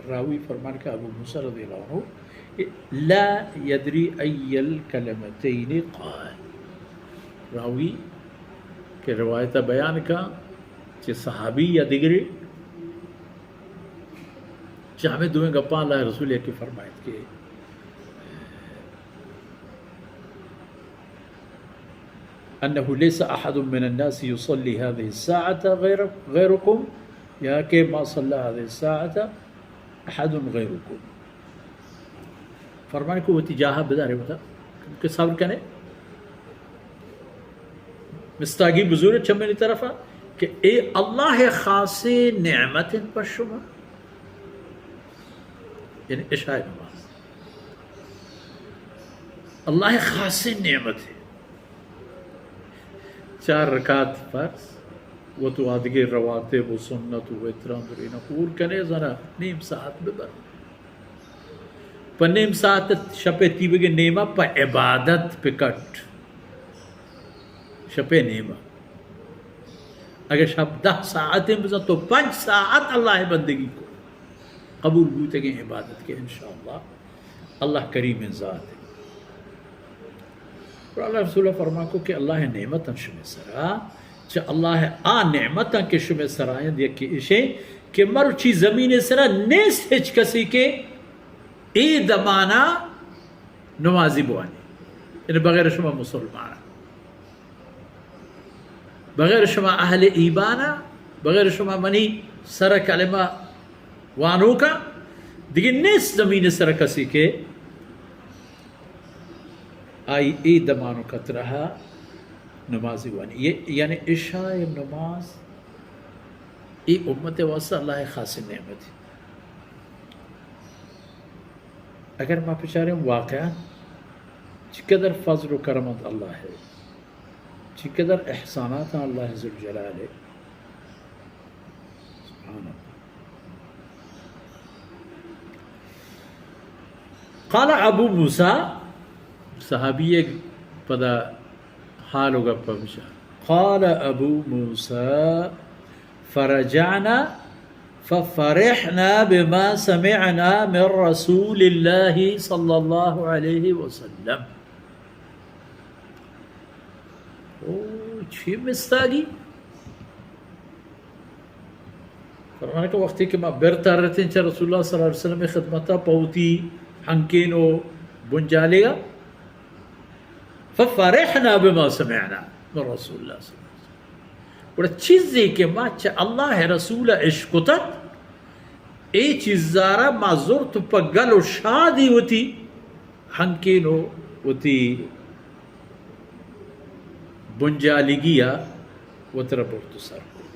راوی فرمان کہ ابو موسیٰ رضی اللہ عنہ لا یدری ای الکلمتین قال۔ راوی کہ روایت بیان کا، چہ صحابی یا دگرے، چہ ہمے دوئیں گپاں اللہ رسول یکی فرمائیت کہ انه ليس احد من الناس يصلي هذه الساعة غير، غيركم، یا کہ ما صلى هذه الساعة احد غيركم۔ فرمانی کہ وتی جاہا بدارے وتا، کہ صبر کنے، مستاگی بزور چمنی طرفا، کہ اے اللہ خاصیں نعمت انت پر شما، یعنی عشاء نماز اللہ خاصیں نعمت ہے۔ چار رکعت فرض، و تو آدگہ رواتب و سنت و وتراں درینہ ہور کنے، زنا نیم ساعت ببر۔ پہ نیم ساعت شپ تیوگے نیمہ پہ عبادت پہ کٹ۔ شپ نیمہ۔ اگر شپ دہ ساعت بزن تو پنچ ساعت اللہ بندگی کو۔ قبول بوتگیں عبادت کے انشاءاللہ۔ اللہ کریم ذات ہے۔ اور اللہ رسول فرما کو کہ اللہ نعمتاں شمے سرا، چہ اللہ آ نعمتاں کہ شمے سرا ایں، یکی اشیں کہ مرچی زمین سرا نیست ہچ کسی کہ اے دمانا نمازی بوانی، یعنی بغیر شما مسلمان، بغیر شما اہل ایمان، بغیر شما منی سر کلمہ وانوکا، دیگہ نیست زمین سر کسی کہ آئی اے دمانو کترہا نمازی وانی۔ یہ یعنی عشاء نماز اے امت واسطہ اللہ خاص نعمت۔ اگر ما بچاریں واقعاً چقدر فضل و کرم انت اللہ ہے، چقدر احسانات ہیں اللہ ذوالجلال ہے۔ سبحان اللہ۔ قال ابو موسیٰ، صحابی ایک پدا حال و گپ بچار۔ قال ابو موسیٰ فرجعنا ففرحنا بما سمعنا من رسول الله صلى الله عليه وسلم۔ او، چی مستاگی؟ فرمانے کہ وقتی کہ ما بر ترتیں چہ رسول اللہ صلی اللہ علیہ وسلم خدمتا پہ وتی ہنکین و بنجالیگا، ففرحنا بما سمعنا من رسول اللہ صلی اللہ علیہ وسلم۔ گڑا چیزے کہ ما چہ اللہ رسول اشکتت، اے چیزارا ما زرت پہ گل و شادی وتی ہنکین و وتی بنجالگیا وترا برت و سر کرت۔